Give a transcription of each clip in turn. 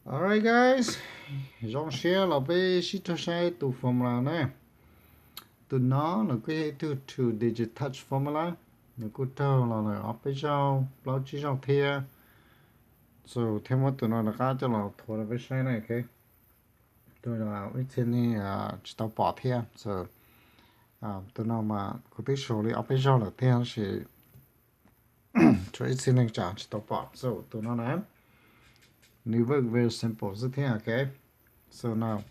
Alright guys, zoo siab los peb sib raug saib tus formula na. Tus no nws kuj yog ib tug two digit touch formula, nws kuj raug los lawm ob peb zaug plaub tsib zaug thiab. So thiaj muab tus no rov qab coj los thuav rau peb saib na, ok. Tus no ib txhia nej tsis tau pom thiab, so tus no mas kuv twb suav li ob peb zaug lawm thiab tab sis tshuav ib txhia neeg tsam tsis tau pom. So tus no na, nws work very simple xwb thiab, ok. So no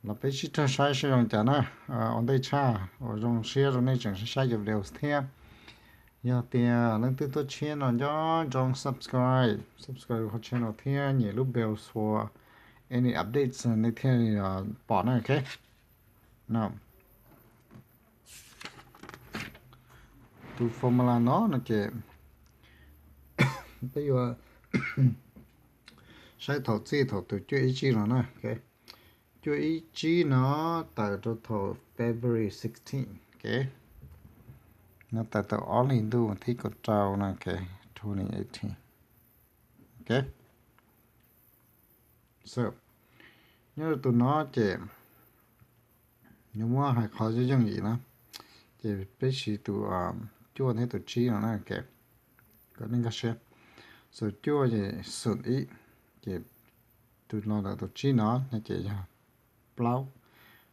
los peb sib raug saib seb zoo cas na. Ua ntej tshaj uas zoo siab rau nej tseem saib cov videos thiab. Yog tias leej twg tuaj tshiab no nco ntsoov subscribe, subscribe qhov channel thiab nyem lub bell for any updates nej thiaj pom na, ok. No, tus formula no no ces peb yuav saib thaum txij thaum tus cuaj ib tsib no na, ok. Cuaj ib tsib no tawm rau thaum February sixteen, ok. No tawm thaum ob hlis ntuj thib kaum rau no, ok, twenty eighteen, ok. So nyob rau tus no ces yuav muab hais qhov yooj yim na, ces peb siv tus cuaj thiab tus tsib no na, ok. Kom nej nkag siab. So cuaj ces xoom ib, ces tus no ntawm tus tsib no no ces yog plaub.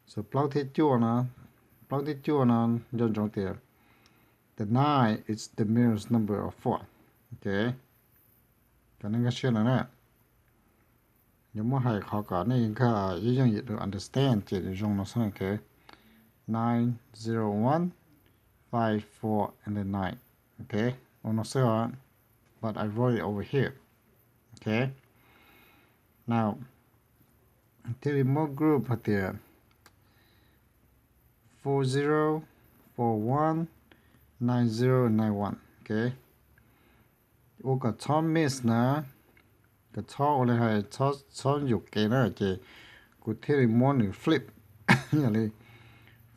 So plaub thiab cuaj no, plaub thiab cuaj no nco ntsoov tias the nine is the mirror's number of four, ok. Kom nej nkag siab no na. Yuav muab hais qhov kom nej nkag yooj yim to understand ces zoo no xwb, ok. Nine, zero, one, five, four and then nine, ok. Ua no xwb os, but I wrote it over here, ok. Now thiaj li muab group hais tias four zero, four one, nine zero, nine one, ok. Ua kom txhob miss na, kom txhob ua li hais txhob yuam kev na ces kuv thiaj li muab nws flip. Yog li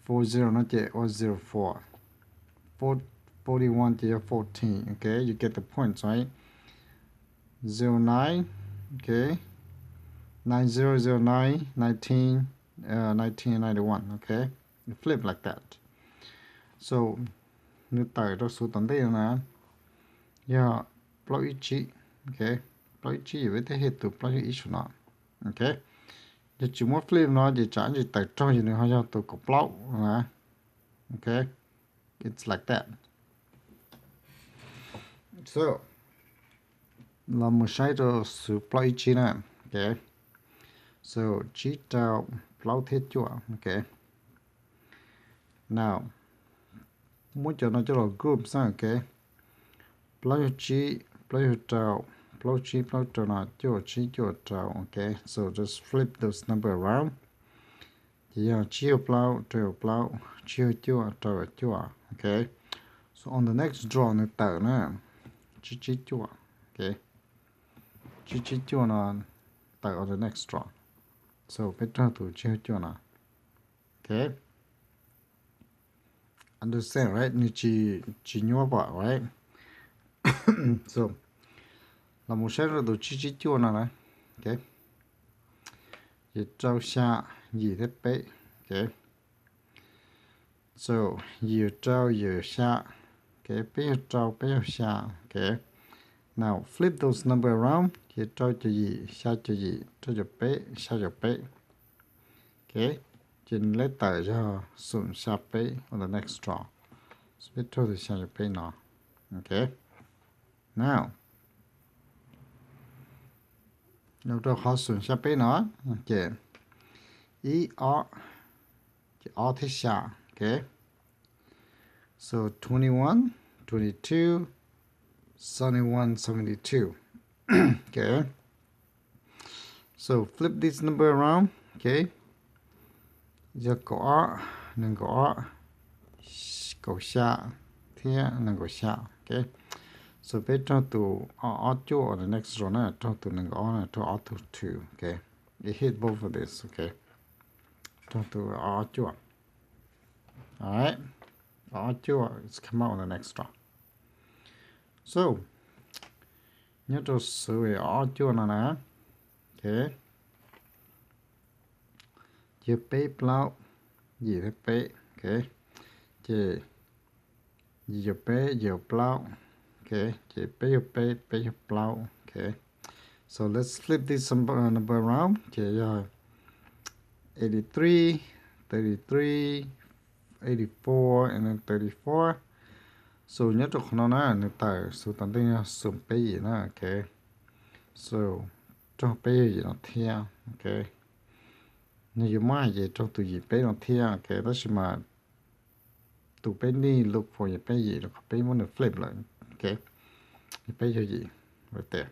four zero no ces ua zero four, forty one ces yog fourteen, ok, you get the point, right? Zero nine, ok, nine zero, zero nine, nineteen, nineteen, ninety one, ok, flip like that. So nws tawm rau xu tom ntej no na yog plaub ib tsib, ok. Plaub ib tsib yog peb tej hej tus plaub yog ib saum no, ok. Yog tsis muab flip no ces tsam ntsis tawm raug ces nws ho yog tus kaum plaub na, ok. It's like that. So los mus saib rau xu plaub ib tsib na, ok. So tsib rau plaub thiab cuaj, ok. Now muab cov no coj los group xwb, ok. Plaub yog tsib, plaub yog rau, plaub tsib plaub rau no cuaj tsib cuaj rau, ok. So just flip those number around. Ces yog tsib yog plaub, rau yog plaub, tsib yog cuaj, rau yog cuaj, ok. So on the next draw nws tawm na, tsib tsib cuaj, ok. Tsib tsib cuaj no tawm on the next draw. So peb raug tus tsib yog cuaj no, ok. Understand, right? Nws tsis, tsis nyuaj pom, right? So los mus saib rau tus tsib tsib cuaj no na, ok. Yim rau xya, yim thiab peb, ok. So yim rau yim xya, ok, peb yog rau peb yog xya, ok. Now flip those number around, yim rau cuaj yim, xya cuaj yim, rau cuaj peb, xya cuaj peb, ok. Ces nws leb tawm yog xoom xya peb on the next draw. So peb raug tus xya cuaj peb no, ok. Now rau qhov xoom xya peb no ces ib ob, ces ob thiab xya, ok. So twenty one, twenty two, seventy one, seventy two, ok. So flip this number around, ok. Yog kaum ob, nees nkaum ob, kaum xya thiab nees nkaum xya, ok. So peb raug tus ob ob cuaj on the next draw na, raug tus nees nkaum ob na, raug ob tug two, ok. It hit both of this, ok. Raug tus ob ob cuaj, ob ob cuaj, it's come out on the next draw. So nyob rau xu ob ob cuaj no na, ok. Ok, yog peb plaub, yim thiab peb. Ok, ces yim yog peb, yim yog plaub. Ok, ces peb yog peb, peb yog plaub. Ok, so let's flip this number, number around. Ces yog eighty three, thirty three, eighty four and then thirty four. So nyob rau qhov no na nws tawm xu tom ntej yog xoom peb yim na. Ok, so raug peb yog yim no thiab. Ok, nws yuav muab hais ces raug tus yim peb no thiab. Ok, tab sis mas tus peb nij look for yog peb yim rau qhov peb muab nws flip lawm. Ok, yog peb yog yim, right there.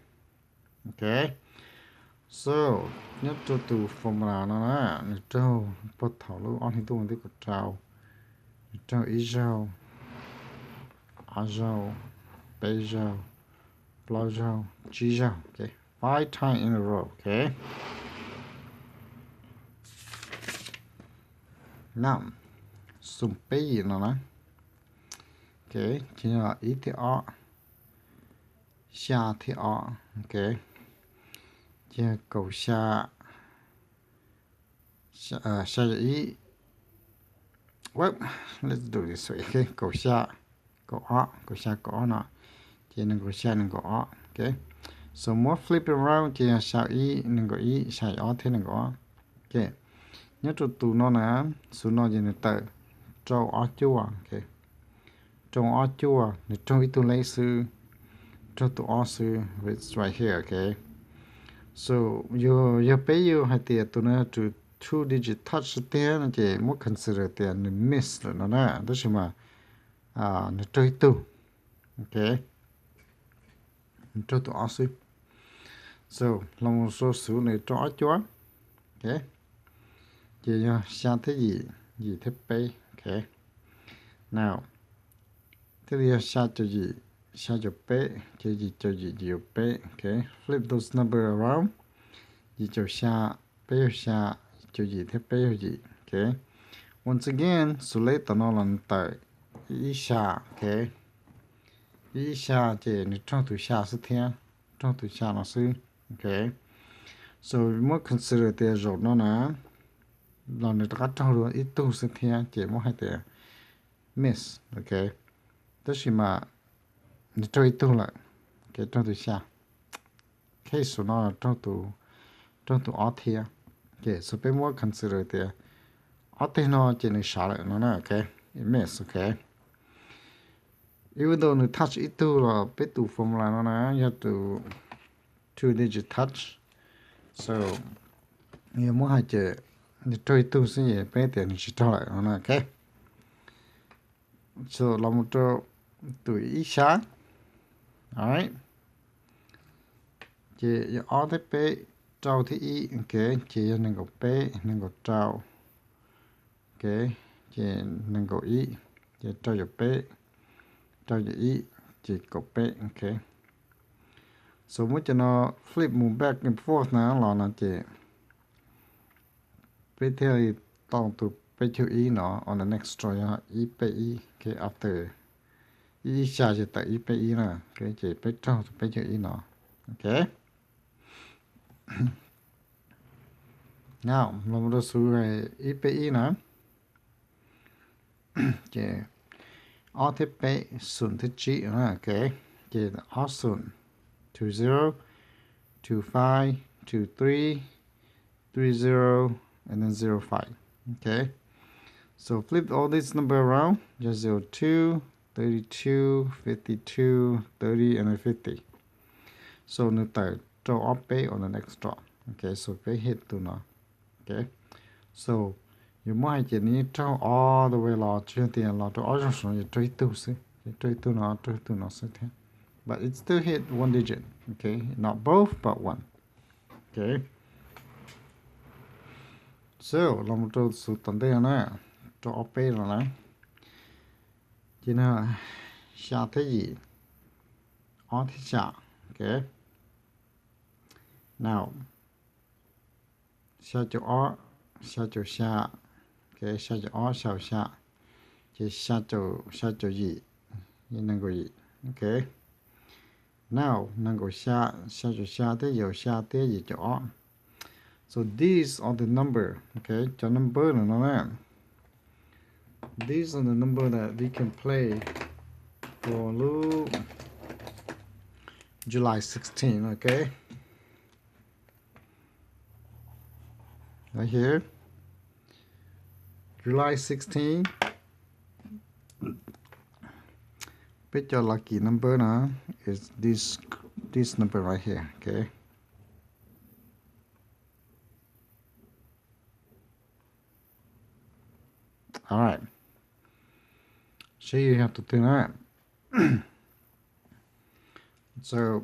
Ok, so nyob rau tus formula no na nws raug puag thaum lub ob hlis ntuj ntuj kaum rau, nws raug ib zaug, ob zaug, peb zaug, plaub zaug, tsib zaug. Ok, five time in a row. Ok, na xoom peb yim no na. Ok, ces yog ib thiab ob, xya thiab ob. Ok, ces yog kaum xya, xya yog ib, let's do this way. Ok, kaum xya, kaum ob, kaum xya kaum ob no, ces nees nkaum xya nees nkaum ob. Ok, so muab flip around ces yog xya ib nees nkaum ib, xya ob thiab nees nkaum ob. Ok, nyob rau tus no na, xu no ces nws tawm rau ob cuaj. Ok, rau ob cuaj, nws raug ib tug lej xwb, raug tus ob xwb, it's right here. Ok, so yog, yog peb yog hais tias tus no yog tus two digit touch tiag no ces muab consider tias nws miss lawm no na, tab sis mas nws raug ib tug. Ok, nws raug tus ob xwb. So los mus rau xu nws rau ob cuaj. Ok, ces yog xya thiab yim, yim thiab peb. Ok, now thiaj li yog xya caum yim, xya caum peb, ces yim caum yim, yim caum peb. Ok, flip those number around, yim caum xya, peb caug xya, yim caum yim thiab peb caug yim. Ok, once again xu lej tom no los nws tawm ib xya. Ok, ib xya ces nws raug tus xya xwb thiab, raug tus xya no xwb. Ok, so muab consider tias zaum no na los nws rov qab raug dua ib tug xwb thiab ces muab hais tias miss. Ok, tab sis mas nws raug ib tug lawm, ok, raug tus xya. Case no raug tus, raug tus ob thiab. Ok, so peb muab consider tias ob teg no ces nws sav lawm no na. Ok, it miss. Ok, even though nws touch ib tug los peb tus formula no na yog tus two digit touch. So yog muab hais ces nws raug ib tug xwb es peb tias nws tsis raug lawm no na. Ok, so los mus rau tus ib xya. Alright, ces yog ob thiab peb, rau thiab ib. Ok, ces yog nees nkaum peb, nees nkaum rau. Ok, ces nees nkaum ib, ces rau caum peb, rau caum ib, ces kaum peb. Ok, so muab cov no flip mus back and forth na los no ces peb thiaj li tau tus peb caug ib no on the next row yog ib peb ib. Ok, after ib xya ces tawm ib peb ib na. Ok, ces peb raug tus peb caug ib no. Ok, now los rau xu ib peb ib na, ces ob thiab peb, xoom thiab tsib. Ok, ces ob xoom, two zero, two five, two three, three zero, and then zero five. Ok, so flip all this number around, just zero two, thirty two, fifty two, thirty, and then fifty. So nws tawm rau ob peb on the next row. Ok, so peb hit tus no. Ok, so yus muab hais ces nws yeej raug all the way los, tsis yog tias los rau ob zaug saud, yus raug ib tug xwb, raug ib tug no, raug ib tug no xwb thiab. But it still hit one digit. Ok, not both but one. Ok, so los mus rau xu tom ntej no na, rau ob peb no na, ces no xya thiab yim, ob thiab xya. Ok, now xya caum ob, xya caum xya, ok, xya caum ob, xya caum xya, ces xya caum, xya caum yim, nees nkaum yim. Ok, now nees nkaum xya, xya caum xya thiab yim caum xya thiab yim caum ob. So these are the number, okay, cov number no no na. These are the number that we can play for lub July sixteen, okay? Right here. July sixteen. Peb cov lucky number no is this this number right here, okay? All right. See you have to tune up. So,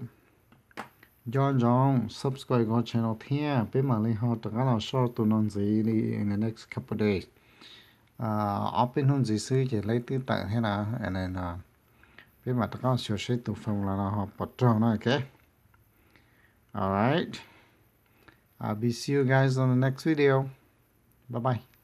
nco ntsoov subscribe kuv channel thiab peb mam li ho rov qab los soj tus no ntxiv li in the next couple days. Ob peb hnub ntxiv xwb ces leb twb tawm thiab na. Peb mam rov qab xyuas seb tus phone los no ho puas raug na, okay? All right. I'll be see you guys on the next video. Bye bye.